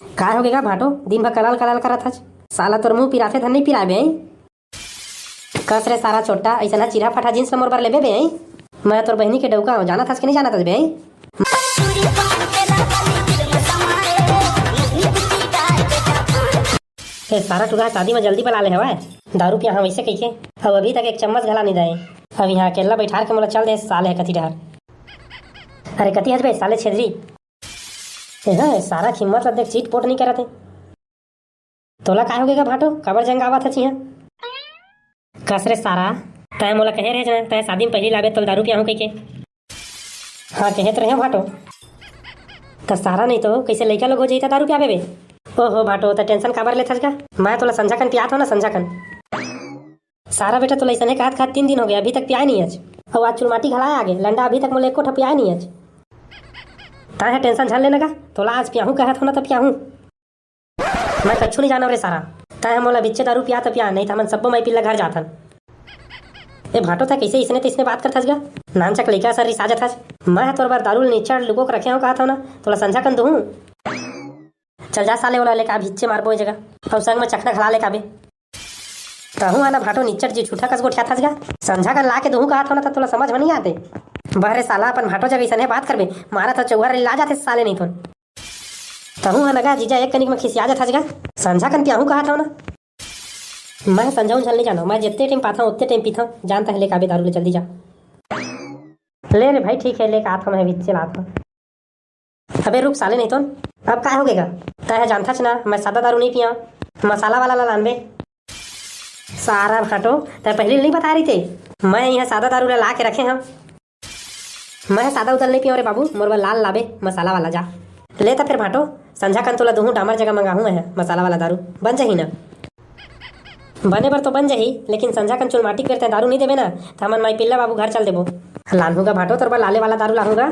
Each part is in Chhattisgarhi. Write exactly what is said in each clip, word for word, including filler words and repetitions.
काय होगे गा भाटो, दिन भर कलाल कलाल करत हच? साला तोर मुंह पिराथे धन नहीं पिराबे, हैं? कस रे सारा चोट्टा, अइसन ह चिरहा फटहा जींस ल मोर बर लेबे बे, हैं? मैं तोर बहिनी के डउका हूं, जानत हस कि नहीं जानत हस बे, हैं? ए सारा टुरा शादी में जल्दी बला ले हवय। दारू पिया हवं वइसे कहिके, अउ अभी तक एक चम्मच घला नहीं दे। अब इहां अकेला बैठार के मोला चल दे साले ह कति डहर। अरे कति हच बे साले छेदरी। ए हे, सारा हिम्मत ल देख, चीट पोट नहीं करत हे। तोला काय होगे गा भाटो, काबर जंगावत हच इहां? कस रे सारा, तैं मोला कहे रहेच ना, तैं शादी में पहिली लाबे तोल दारू पियाहूं कहिके। हां, कहे तो रहे भाटो। त सारा नहीं तो कइसे लइका लोग हो जाई त दारू पियाबे बे? ओहो भाटो, त टेंशन काबर लेथस गा? मैं तोला संझा कन पियात हूं ना, संझा कन। सारा बेटा, तोला अइसने कहत कहत तीन दिन होगे, अभी तक पियाय नहीं हच। अउ आज चुलमाटी घलाय आगे, लंडा अभी तक मोला एको ठो पियाय नहीं हच। तैं ह टेंशन झन लेना गा, तोला आज पियाहूं कहत हूं ना, त पियाहूं। मैं कछु नहीं जानव रे सारा, तैं ह मोला बिच्चे दारू पिया त पिया, नहीं त हमन सब्बो माई पिल्ला घर जाथन। ए भाटो, तैं कइसे इसने तइसने बात करथस गा? नानचक लइका असन रिसा जथस। मैं ह तोर बर दारू ल निच्चट लुको के रखे हंव कहत हंव ना, तोला संझा कन दुहूं। चल जा साले, ओला लेके आ, भिच्चे मारबो ए जगह, अउ संग में चखना घला लेके आबे। तहूं ह ना भाटो निच्चट जी झूठा कस गोठियाथस गा। संझा कन ला के दुहूं कहत हंव ना, त तोला समझ में नहीं आते। बहरे साला, अपन भाटो जगह इसने बात करबे, मारत ह चौहर ला जाथे साले नहीं तोन। तहूं ह नगा जीजा एक कनिक म खिसिया जथस गा। संझा कन पियाहूं कहत हंव ना। मैं संझा उंझा ल नहीं जानव, मैं जेते टाइम पाथंव ओते टाइम पीथंव। जा न तैं ह लेके आबे दारू ल, जल्दी जा। ले रे भाई, ठीक हे, लेके आथंव, मैं बिच्चे लाथंव। अबे रुक साले नहीं तोन, अब काय होगे गा? तैं ह जानथच ना, मैं सादा दारू नहीं पियांव, मसाला वाला ला लानबे। सारा भाटो, तैं पहिली नहीं बताय रहिते, मैं इहां सादा दारू ला, ला के रखे हंव। मैं सादा उदा ल नहीं पियांव रे बाबू, मोर बर लाल लाबे, मसाला वाला जा। ले त फेर भाटो, संझा कन तोला दुहूं डामर जगह मंगाहूं मैं ह, मसाला वाला दारू। बन जाही ना? बने बर तो बन जाही, लेकिन संझा कन चुलमाटी के बेर तैं दारू नहीं देबे ना, त हमन माई पिल्ला बाबू घर चल देबो। लानहूं गा भाटो, तोर बर लाले वाला दारू लाहूं गा।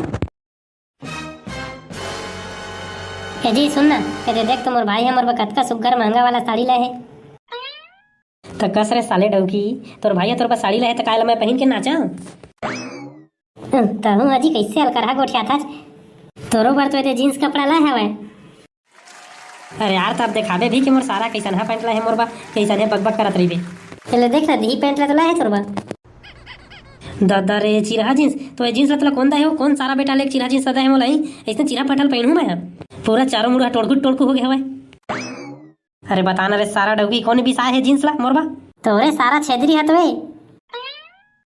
ए जी, सुन ना, ए दे देख तो मोर भाई ह मोर बर कतका सुग्घर महंगा वाला साड़ी लाए हे। त कस रे साले डौकी, तोर भाई ह तोर बर साड़ी लाए हे त काय ल मैं पहिन के नाचा? तहूं अजी कइसे अलकरहा गोठियाथच? तोरो बर तो ए दे जींस कपड़ा लाए हवय। अरे यार, त अब देखाबे भी कि मोर सारा कइसनहा पैंट लाए हे मोर बर, कइसनहे बकबक करत रहिबे। ए ले देख ना, दिही पैंट ला तो लाए हे तोर बर। ददा रे, चिरहा जींस। तो ये जींस ला तोला कोन दे हे? कोन सारा बेटा ले चिरहा जींस ला दे हे मोला? ही, अइसने चिरहा फटल पहिनहूं मैं ह। पूरा चारों मुड़ा टोड़कू टोड़कू होगे हवय। अरे बता ना रे सारा डौकी, कोन बिसाए हे जींस ला मोर बर? तोरे सारा छेदरी हतवे।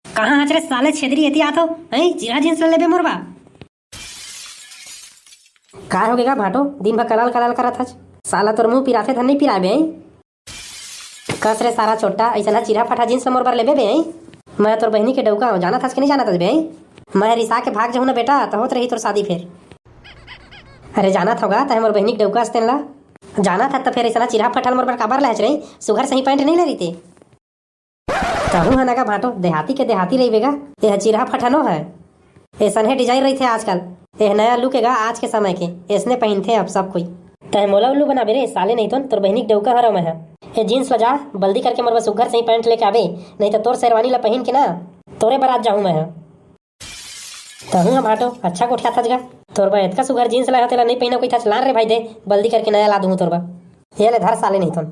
कहां हच रे साले छेदरी, एती आथव, हैं? चिरहा जींस ला लेबे मोर बर? काय होगे गा भाटो, दिन भर कलाल कलाल करत हच। साला तोर मुंह पिराथे धन नहीं पिराबे, हैं? कस रे सारा चोट्टा, अइसनहा चिरहा फटहा जींस ल मोर बर लेबे बे, हैं? मैं तोर बहिनी के डौका हंव, जानत हस कि नहीं जानत हस बे, हैं? मैं रिसा के भाग जहूं ना बेटा, त होत रही तोर शादी फेर। अरे जानत हंव गा, तैं मोर बहिनी के डौका हस तेन ला। जानत हस त फेर अइसनहा चिरहा फटहा ल मोर बर काबर लायच रे? सुघर सही पैंट नहीं ले रहिते। तहूं ह नगा भाटो, देहाती के देहाती रहिबे गा। एह चिरहा फटहा नो हे। अइसनहे डिजाइन रहिथे आजकल। एह नया लुक ए गा आज के समय के। अइसने पहिनथे अब सब कोई। तैं मोला उल्लू बनाबे रे साले, नहीं तोन तोर बहिनी के डौका हरंव मैं ह। ए जींस ला जा, बल्दी करके मोर बर सुग्घर सही पैंट लेके आबे, नहीं त तोर शेरवानी ला पहिन के ना तोरे बरात जाहूं मैं ह। तहूं ह भाटो, अच्छा गोठियाथच गा। तोर बर एतका सुघर जींस लाए हंव तेला नहीं पहिनव कहिथच, लान रे भाई दे, बल्दी करके नया ला दूहूं तोर बर। ये ले धर साले, नहीं तोन।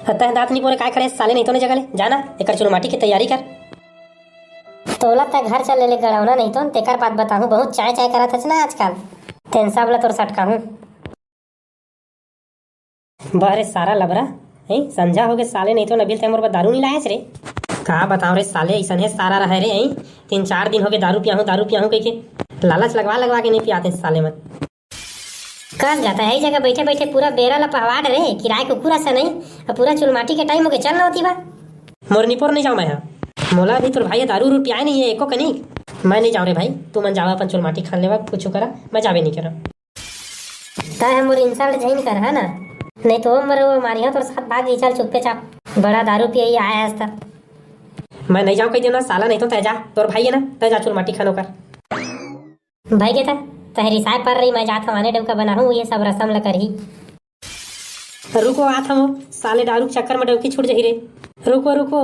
तैं दांत निपोरे काय खड़े साले, नहीं तोन ए जगह ले जा ना, एकर चुलमाटी के तैयारी कर। तोला तैं घर चल ले, ले गड़ौना, नहीं तोन तेकर बात बताहूं, बहुत चाय चाय करत हच ना आजकल, तेन सब ला तोर सटकाहूं। बहरे सारा लबरा, हैं? संझा होगे साले, नहीं तोन अभी तैं मोर बर दारू नहीं लायच रे। का बतांव रे साले, अइसनहे सारा रहय रे, हैं? तीन चार दिन होगे दारू पियाहूं, दारू पियाहूं कहिके लालच लगवा लगवा के नहीं पियात हे साले मन। कस गा, तैं ह ए जगह बइठे बइठे पूरा बेरा ल पहवा डरे, किराए कुकुर असन नहीं, अब पूरा चुलमाटी के टाइम होगे, चल ना ओती बा। मोर निपोर नहीं जांव मैं ह। मोला अभी तोर भाई ह दारू उरू पियाय नहीं हे एको कनी। मैं नहीं जांव रे भाई, तुमन जावा अपन चुलमाटी खान लेवा, कुछु करा, मैं जाबे नहीं करंव। तैं ह मोर insult झन कर, है ना? नहीं तो मोर वो मारिया तोर साथ भाग जी, चल चुप्पे चाप। बड़ा दारू पिए आय हस त। मैं नहीं जांव कहि देंव ना साला, नहीं तो तैं जा, तोर भाई हे ना, तैं जा चुलमाटी खान ओकर। भाई गे त, तैं रिसाय पर रही, मैं जात हंव आने डौका बनाहूं, ये सब रसम ल करही। रुको, आत हंव, साले दारू के चक्कर में डौकी छूट जही रे। रुको, रुको।